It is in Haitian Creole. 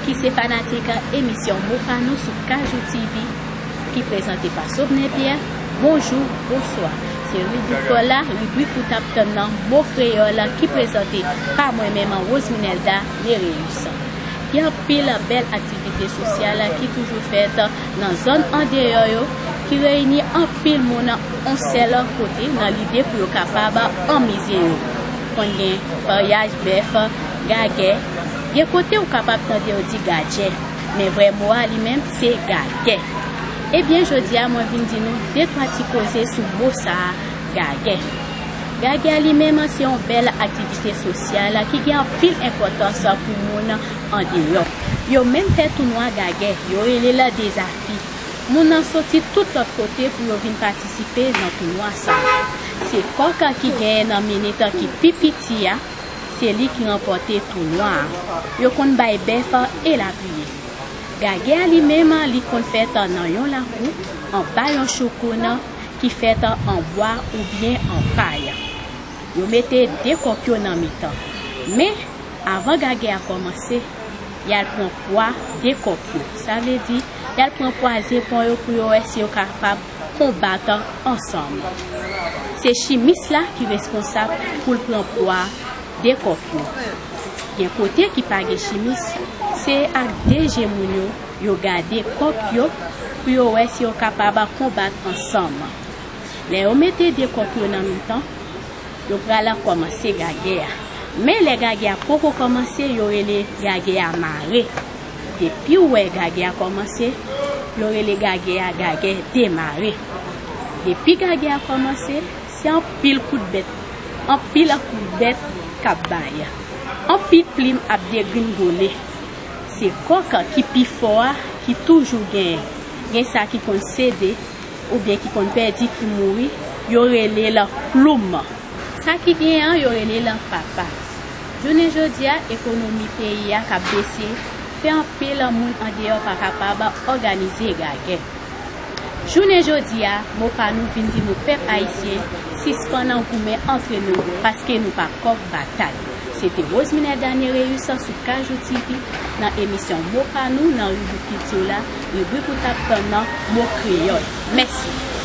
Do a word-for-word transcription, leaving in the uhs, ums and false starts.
Ki se fanatik emisyon Mo Pa Nou sou Kajou T V, ki prezante pa Sobnen Pierre. Bonjou, bonswa. Se ribrik pa w la, ribrik ou t ap tann nan, Mo Kreyòl, ki prezante pa mwen menm, Roseminelda Nereus. Gen anpil bèl aktivite sosyal ki toujou fèt nan zòn andeyò yo, ki reyini anpil moun yon sèl kote nan lide pou yo kapab anmize yo. Konn gen paryaj bèf, gagè. Gen kote ou kapab tande yo di gadjè, men vrè mo a li menm se gagè. Ebyen, jodi a mwen vin di nou de twa ti koze sou mo sa a, gagè. Gagè a li menm se yon bèl aktivite sosyal ki gen anpil enpòtans pou moun andeyò. Yo menm fè tounwa gagè, yo rele l dezafi. Moun nan soti tout lòt kote pou yo vin patisipe nan tounwa sa a. Se kòk ki genyen nan minit ki pi piti a, se li ki ranpòte tounwa a. Yo konn bay bèf e latriye. Gagè a li menm, li konn fèt nan yon lakou, anba yon choukoun ki fèt an bwa oubyen an pay. Yo mete de kòk yo nan mitan. Men, avan gagè a kòmanse, y al pran pwa de kòk yo. Sa vle di, y al pran pwa zepon yo pou yo wè si yo kapab konbat ansanm. Se chimis la ki responsab pou l pran pwa de kòk yo. Gen kote ki pa gen chimis, se ak de je moun yo, yo gade kòk yo pou yo wè si yo kapab konbat ansanm. Lè yo mete de kòk yo nan mitan, yo pral kòmanse gagè a. Men lè gagè a poko kòmanse, yo rele gagè a mare. Depi w wè gagè a kòmanse, yo rele gagè a gagè demare. Depi gagè a kòmanse, se anpil kout bèt, anpil kout bèt k ap bay. Anpil plim ap degringole. Se kòk ki pi fò a ki toujou genyen. Gen sa ki konn sede oubyen ki konn pèdi pou mouri, yo rele l ploum. Sa ki genyen an, yo rele l papa. Jounen jodi a, ekonomi peyi a k ap bese fè anpil moun andeyò pa kapab òganize gagè. Jounen jodi a, Mo Pa Nou vin di nou pèp ayisyen, sispann goumen antre nou, paske nou pa kòk batay. Se te Roseminelda Nereus sou Kajou T V nan emisyon Mo Pa Nou nan ribrik kilti la, ribrik ou t ap tann nan Mo Kreyòl. Mèsi.